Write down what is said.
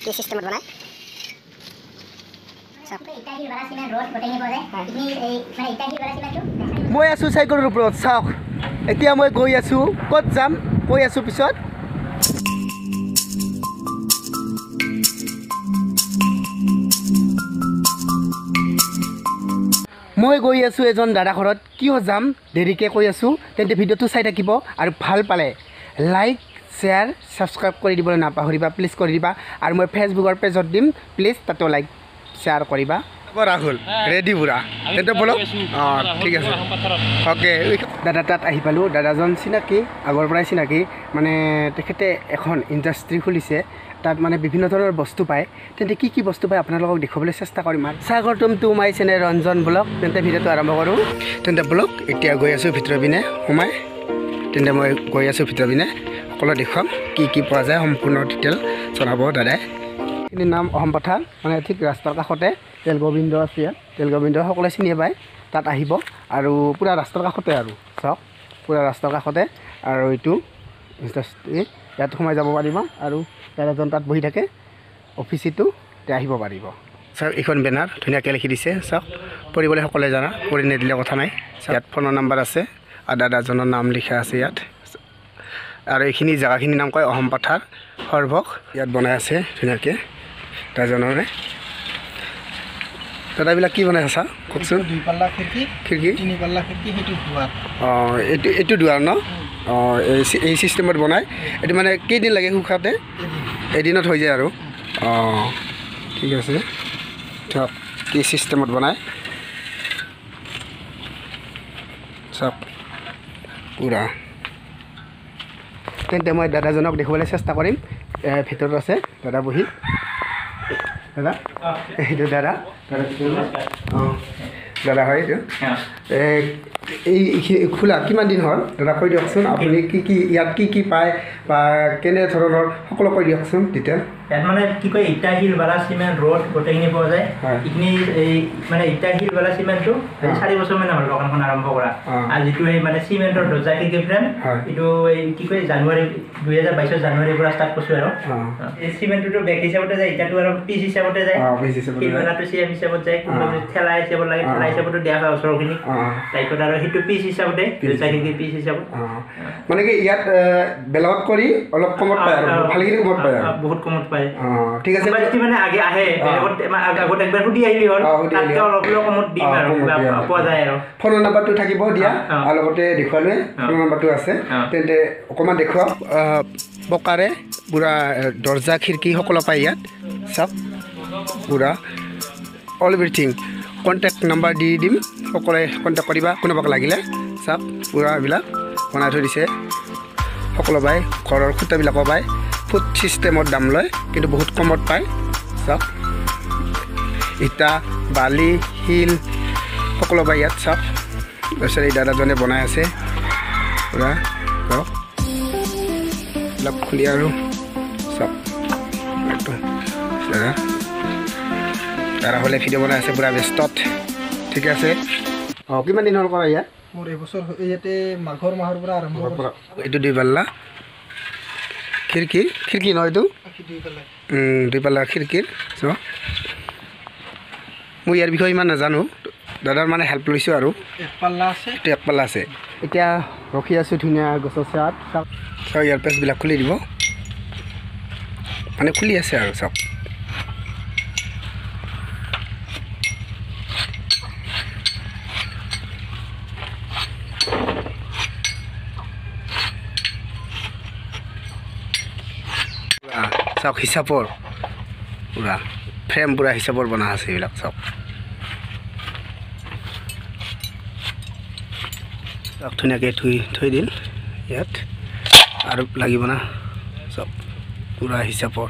কি চিষ্টেমত বনায়। মই আছোঁ চাইকেলৰ ওপৰত, চাওক এতিয়া মই গৈ আছোঁ, ক'ত যাম কৈ আছোঁ পিছত। মই গৈ আছোঁ এজন দাদা ঘৰত, কিয় যাম দেৰিকৈ কৈ আছোঁ, তেন্তে ভিডিঅ'টো চাই থাকিব আৰু ভাল পালে লাইক শ্বেয়াৰ ছাবস্ক্ৰাইব কৰি দিবলৈ নাপাহৰিবা, প্লিজ কৰি দিবা। আৰু মই ফেচবুকৰ পেজত দিম, প্লিজ তাতো লাইক শ্বেয়াৰ কৰিবা। ৰাহুল ৰেডি বুঢ়া, তেন্তে বলক। অঁ ঠিক আছে, অ'কে। দাদা তাত আহি পালোঁ, দাদাজন চিনাকি, আগৰ পৰাই চিনাকি, মানে তেখেতে এখন ইণ্ডাষ্ট্ৰী খুলিছে, তাত মানে বিভিন্ন ধৰণৰ বস্তু পায়। তেন্তে কি কি বস্তু পায় আপোনালোকক দেখুৱাবলৈ চেষ্টা কৰিম। আৰু স্বাগতম to my channel Ranjan blog. তেন্তে ভিডিঅ'টো আৰম্ভ কৰোঁ। তেন্তে ব্লগ এতিয়া গৈ আছোঁ ভিতৰৰ পিনে সোমাই। তেন্তে মই গৈ আছোঁ ভিতৰৰ পিনে, সকলো দেখুৱাম কি কি পোৱা যায়, সম্পূৰ্ণ ডিটেইল জনাব দাদাই। এইখিনিৰ নাম অসম পথাৰ, মানে ঠিক ৰাস্তাৰ কাষতে তেল গোবিন্দ আছে, ইয়াত তেল গোবিন্দ সকলোৱে চিনিয়ে পায়, তাত আহিব। আৰু পূৰা ৰাস্তাৰ কাষতে, আৰু চাওক পূৰা ৰাস্তাৰ কাষতে। আৰু এইটো ইণ্ডাষ্ট্ৰী, ইয়াত সোমাই যাব পাৰিব। আৰু দাদাজন তাত বহি থাকে, অফিচটো এতিয়া আহিব পাৰিব। চাওক এইখন বেনাৰ ধুনীয়াকৈ লিখি দিছে, চাওক পঢ়িবলৈ সকলোৱে জানা, পঢ়ি নিদিলে কথা নাই। ইয়াত ফোনৰ নাম্বাৰ আছে আৰু দাদাজনৰ নাম লিখা আছে ইয়াত। আৰু এইখিনি জেগাখিনিৰ নাম কয় অসম পথাৰ সৰভোগ। ইয়াত বনাই আছে ধুনীয়াকৈ দাদাজনৰে। দাদাবিলাক কি বনাই আছা কওকচোন? দুই পাল্লা খিৰিকী, খিৰিকী তিনি পাল্লা খিৰিকী, সেইটো দুৱাৰ। অঁ এইটো দুৱাৰ ন? অঁ এই চিষ্টেমত বনায়। এইটো মানে কেইদিন লাগে শুকাওঁতে? এদিনত হৈ যায় আৰু। অঁ ঠিক আছে, চাওক কি চিষ্টেমত বনায়, চাওক পূৰা। তেন্তে মই দাদাজনক দেখুৱাবলৈ চেষ্টা কৰিম। ভিতৰত আছে দাদা বহি। দাদা এইটো দাদা, দাদা অঁ দাদা হয় এইটো। এই খোলা কিমান দিন হ'ল দাদা কৈ দিয়কচোন, আপুনি কি কি ইয়াত কি কি পায় বা কেনেধৰণৰ সকলো কৈ দিয়কচোন ডিটেইল। ইয়াত মানে কি কয়, ইটা শিল বালা চিমেণ্ট ৰ'ড গোটেইখিনি পোৱা যায়। এইখিনি এই মানে ইটা শিল বালা চিমেণ্টটো 4 বছৰমান হ'ল দোকানখন আৰম্ভ কৰা। আৰু যিটো এই মানে চিমেণ্টৰ দৰ্জা খিৰিকী ফ্ৰেম, এইটো এই কি কয় জানুৱাৰী 2022 জানুৱাৰীৰ পৰা ষ্টাৰ্ট কৰিছোঁ। আৰু এই চিমেণ্টটোতো বেগ হিচাপতে যায়, ইটাটো আৰু পিচ হিচাপতে যায়, শিল বালাটো চিএম হিচাপত যায়, কোনোবা ঠেলা হিচাপত লাগে ঠেলা হিচাপতো দিয়া হয় ওচৰখিনি। তাৰপিছত আৰু সেইটো পিচ হিচাপতে দৰ্জা খিৰিকী পিচ হিচাপত। মানে কি ইয়াত বেলেগত কৰি অলপ কমত পায় আৰু ভালখিনি কমত পায়, বহুত কমত পায়। ঠিক আছে, মানে আগে আহে বেলেগত আগত একবাৰ সুধি আহিলি হ'ল, তাতকৈ অলপ কমত দিম আৰু পোৱা যায়। আৰু ফোনৰ নাম্বাৰটো থাকিব দিয়া, আৰু লগতে দেখুৱালোৱে ফোনৰ নাম্বাৰটো আছে। তেন্তে অকণমান দেখুৱাওক। পকাৰে পূৰা দৰ্জা খিৰিকী সকলো পায় ইয়াত, চাওক পূৰা অল এভৰিথিং। কণ্টেক্ট নাম্বাৰ দি দিম, সকলোৱে কণ্টেক্ট কৰিবা কোনোবাক লাগিলে। চাওক পূৰা এইবিলাক বনাই থৈ দিছে, সকলো পায়, ঘৰৰ খুঁটাবিলাকো পায়। ফুট চিষ্টেমত দাম লয়, কিন্তু বহুত কমত পায়। চাওক ইটা বালি শিল সকলো পায় ইয়াত। চাওক তাৰপিছত এই দাদাজনে বনাই আছে পূৰা, চাওক এইবিলাক খুলি। আৰু চাওক দাদা দাদা হ'লে ভিডিঅ' বনাই আছে পূৰা ব্যস্তত। ঠিক আছে। অঁ কিমান দিন হ'ল কৰা ইয়াত? মোৰ এবছৰ, ইয়াতে মাঘৰ মাহৰ পৰা আৰম্ভ। এইটো দুই পাল্লা খিৰিকী, খিৰিকী নহয় এইটো দুই পাল্লা খিৰিকীৰ। চ' মই ইয়াৰ বিষয়ে ইমান নাজানো, দাদাৰ মানে হেল্প লৈছোঁ। আৰু এইটো এক পাল্লা আছে। এতিয়া ৰখি আছোঁ ধুনীয়া গছৰ ছাঁত। চাওক ইয়াৰ পেজবিলাক খুলি দিব, মানে খুলি আছে আৰু। চাওক চাওক হিচাপৰ পূৰা ফ্ৰেম, পূৰা হিচাপৰ বনা আছে এইবিলাক। চাওক চাওক ধুনীয়াকৈ থৈ দিল ইয়াত, আৰু লাগিব না। চাওক পূৰা হিচাপৰ।